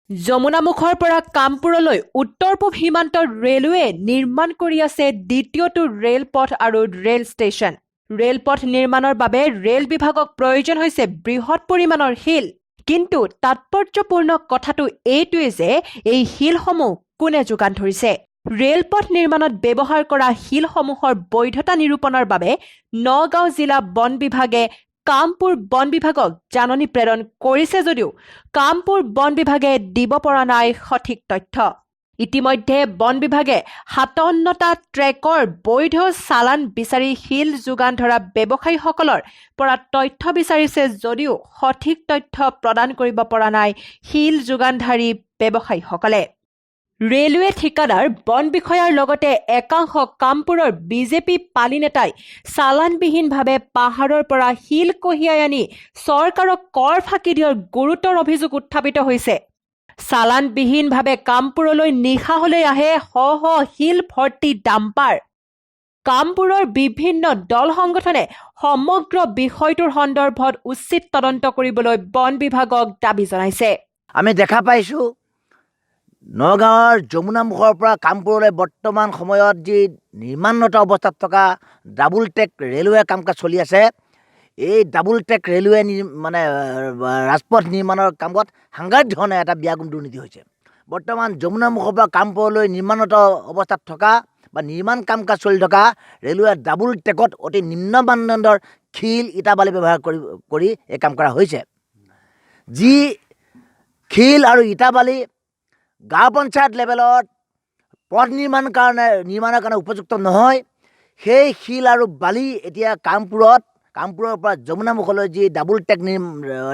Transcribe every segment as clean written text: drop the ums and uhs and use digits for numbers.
যমুনামুখৰ পৰা কামপুৰলৈ উত্তৰ পূব সীমান্ত ৰেলৱে নিৰ্মাণ কৰি আছে দ্বিতীয়টো ৰেলপথ আৰু ৰেল ষ্টেচন। ৰেলপথ নিৰ্মাণৰ বাবে ৰেল বিভাগক প্ৰয়োজন হৈছে বৃহৎ পৰিমাণৰ শিল। কিন্তু তাৎপৰ্যপূৰ্ণ কথাটো এইটোৱে যে এই শিলসমূহ কোনে যোগান ধৰিছে? ৰেলপথ নিৰ্মাণত ব্যৱহাৰ কৰা শিলসমূহৰ বৈধতা নিৰূপণৰ বাবে নগাঁও জিলা বন বিভাগে কামপুৰ বন বিভাগক জাননী প্ৰেৰণ কৰিছে যদিও কামপুৰ বন বিভাগে দিব পৰা নাই সঠিক তথ্য। ইতিমধ্যে বন বিভাগে 57টা ট্ৰেকৰ বৈধ চালান বিচাৰি শিল যোগান ধৰা ব্যৱসায়ীসকলৰ পৰা তথ্য বিচাৰিছে যদিও সঠিক তথ্য প্ৰদান কৰিব পৰা নাই শিল যোগানধাৰী ব্যৱসায়ীসকলে। ৰেলৱে ঠিকাদাৰ, বন বিষয়াৰ লগতে একাংশ কামপুৰৰ বিজেপি পালিনেতাই চালানবিহীনভাৱে পাহাৰৰ পৰা শিল কঢ়িয়াই আনি চৰকাৰক কৰ ফাঁকি দিয়াৰ গুৰুতৰ অভিযোগ উত্থাপিত হৈছে। চালানবিহীনভাৱে কামপুৰলৈ নিশা হলেই আহে শ শ শিল ভৰ্তি ডাম্পাৰ। কামপুৰৰ বিভিন্ন দল সংগঠনে সমগ্ৰ বিষয়টোৰ সন্দৰ্ভত উচিত তদন্ত কৰিবলৈ বন বিভাগক দাবী জনাইছে। আমি দেখা পাইছোঁ, নগাঁৱৰ যমুনামুখৰ পৰা কামপুৰলৈ বৰ্তমান সময়ত যি নিৰ্মাণৰত অৱস্থাত থকা ডাবুল ট্ৰেক ৰেলৱে কাম কাজ চলি আছে, এই ডাবুল ট্ৰেক ৰেলৱে মানে ৰাজপথ নিৰ্মাণৰ কামত সাংঘাতিক ধৰণে এটা বিয়াগোম দুৰ্নীতি হৈছে। বৰ্তমান যমুনামুখৰ পৰা কামপুৰলৈ নিৰ্মাণৰত অৱস্থাত থকা বা নিৰ্মাণ কাম কাজ চলি থকা ৰেলৱে ডাবুল ট্ৰেকত অতি নিম্ন মানদণ্ডৰ শিল, ইটা, বালি ব্যৱহাৰ কৰি কৰি এই কাম কৰা হৈছে। যি শিল আৰু ইটা বালি গাঁও পঞ্চায়ত লেভেলত পথ নিৰ্মাণৰ কাৰণে উপযুক্ত নহয়, সেই শিল আৰু বালি এতিয়া কামপুৰৰ পৰা যমুনামুখলৈ যি ডাবুল ট্ৰেক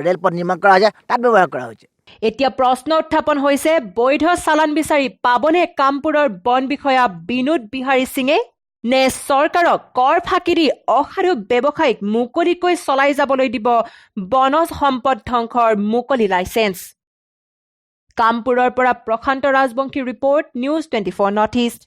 ৰেলপথ নিৰ্মাণ কৰা হৈছে, তাত ব্যৱহাৰ কৰা হৈছে। এতিয়া প্ৰশ্ন উত্থাপন হৈছে, বৈধ চালান বিচাৰি পাবনে কামপুৰৰ বন বিষয়া বিনোদ বিহাৰী সিঙে, নে চৰকাৰক কৰ ফাঁকি দি অসাধু ব্যৱসায়ীক মুকলিকৈ চলাই যাবলৈ দিব বনজ সম্পদ ধ্বংসৰ মুকলি লাইচেন্স? কামপুৰৰ পৰা প্ৰশান্ত ৰাজবংশীৰ ৰিপৰ্ট, নিউজ 24 নৰ্থ ইষ্ট।